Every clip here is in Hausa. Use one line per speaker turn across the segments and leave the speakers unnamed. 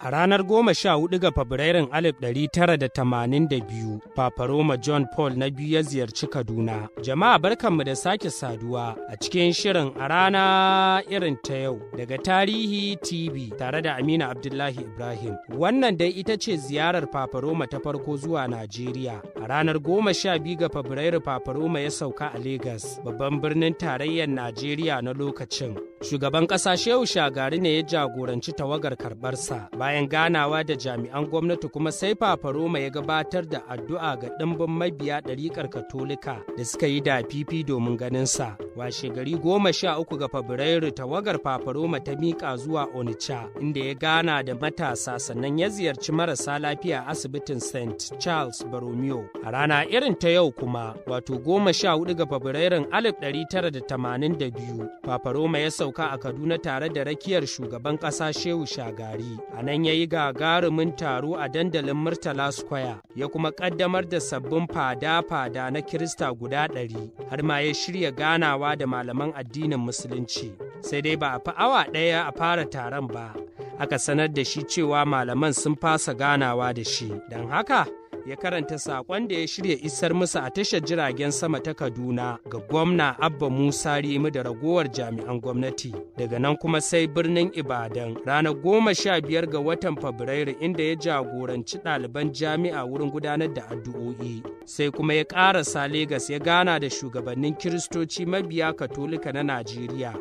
A ranar 14 ga Fabrairun 1982, Papa Roma John Paul na biyu ya ziyarci Kaduna. Jama'a, barkanmu da sake saduwa a cikin shirin A Rana Irin Ta Yau daga Tarihi TV tare da Aminu Abdullahi Ibrahim. Wannan dai ita ce ziyarar Papa Roma ta farko zuwa Najeriya. A ranar 12 ga Fabrairu, Papa Roma ya sauka a Legas, babban birnin tarayyar Najeriya na lokacin. Shugaban ƙasa Shehu Shagari ne ya jagoranci tawagar karɓarsa. Bayan ganawa da jami'an gwamnati kuma, sai Papa Roma ya gabatar da addu'a ga ɗimbin mabiya ɗariƙar Katolika da suka yi dafifi domin ganinsa. Washe gari 13 ga Fabrairu, tawagar Papa Roma ta miƙa zuwa Onitsha, inda ya gana da matasa, sannan ya ziyarci marasa lafiya a asibitin St. Charles Borromeo. A rana irin ta yau kuma, wato 14 ga Fabrairun 1982, Papa Roma ya sauka a Kaduna tare da rakiyar shugaban ƙasa Shehu Shagari. A nan ya yi gagarumin taro a dandalin Murtala Square, ya kuma ƙaddamar da sabbin fada-fada na Kirista guda 100, har ma ya shirya ganawa da malaman addinin Musulunci. Sai dai ba a fi awa ɗaya a fara taron ba, aka sanar da shi cewa malaman sun fasa ganawa da shi. Don haka, ya karanta saƙon da ya shirya isar musu a tashar jiragen sama ta Kaduna ga gwamna Abba Musa Rimi da ragowar jami'an gwamnati. Daga nan kuma sai birnin Ibadan ranar 15 ga watan Fabrairu, inda ya jagoranci ɗaliban jami'a wurin gudanar da addu'o'i. Sai kuma ya ƙarasa Legas, ya gana da shugabannin Kiristoci mabiya Katolika na Najeriya.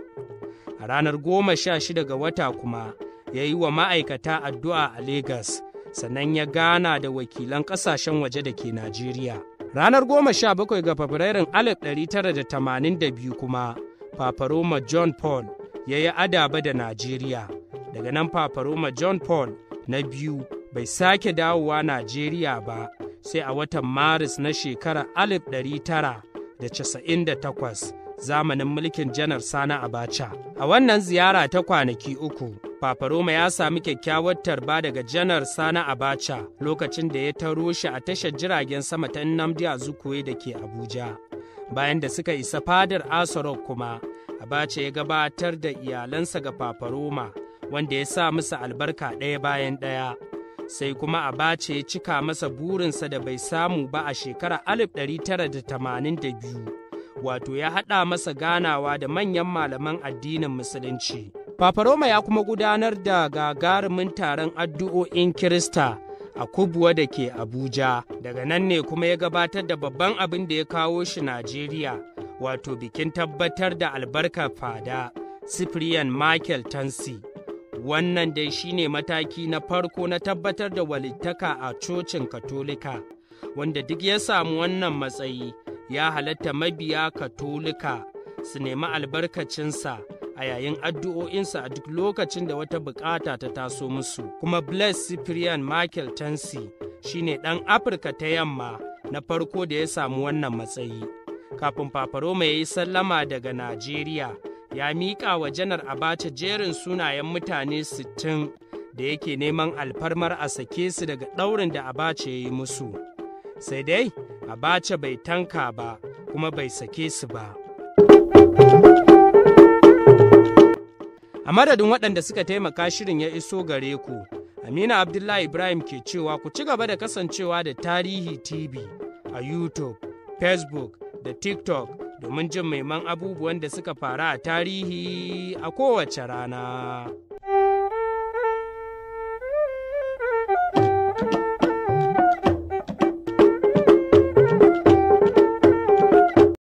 A ranar 16 ga wata kuma, ya yi wa ma'aikata addu'a a Legas, sannan ya gana da wakilan ƙasashen waje da ke Najeriya. Ranar 17 ga Fabrairun 1982 kuma, Papa Roma John Paul ya yi adaba da Najeriya. Daga nan Papa Roma John Paul na biyu bai sake dawowa Najeriya ba sai a watan Maris na shekarar 1998, zamanin mulkin Janar Sani Abacha. A wannan ziyara ta kwanaki 3, Papa Roma ya sami kyakkyawar tarba daga Janar Sani Abacha lokacin da ya taro shi a tashar jiragen sama ta Nnamdi Azikiwe da ke Abuja. Bayan da suka isa fadar Aso Rock kuma, Abacha ya gabatar da iyalansa ga Papa Roma, wanda ya sa musu albarka ɗaya bayan ɗaya. Sai kuma Abacha ya cika masa burinsa da bai samu ba a shekarar 1982, wato ya haɗa masa ganawa da manyan malaman addinin Musulunci. Papa Roma ya kuma gudanar da gagarumin taron addu'o'in Kirista a Kubwa da ke Abuja. Daga nan ne kuma ya gabatar da babban abin da ya kawo shi Najeriya, wato bikin tabbatar da albarkar fada, Cyprian Michael Tansi. Wannan dai shine mataki na farko na tabbatar da walittaka a cocin Katolika, wanda duk ya samu wannan matsayi, ya halatta mabiya Katolika su nemi albarkacinsa a yayin addu'o'insa a duk lokacin da wata bukata ta taso musu. Kuma Blessed Cyprian Michael Tansi shine ɗan Afirka ta Yamma na farko da ya samu wannan matsayi. Kafin Papa Roma ya yi sallama daga Najeriya, ya miƙa wa Janar Abacha jerin sunayen mutane 60 da yake neman alfarmar a sake su daga ɗaurin da Abacha ya yi musu. Sai dai, Abacha bai tanka ba, kuma bai sake su ba. A madadin waɗanda suka taimaka shirin ya iso gare ku, Aminu Abdullahi Ibrahim ke cewa ku ci gaba da kasancewa da Tarihi TV a YouTube, Facebook da TikTok domin jin muhimman abubuwan da suka faru a tarihi a kowace rana.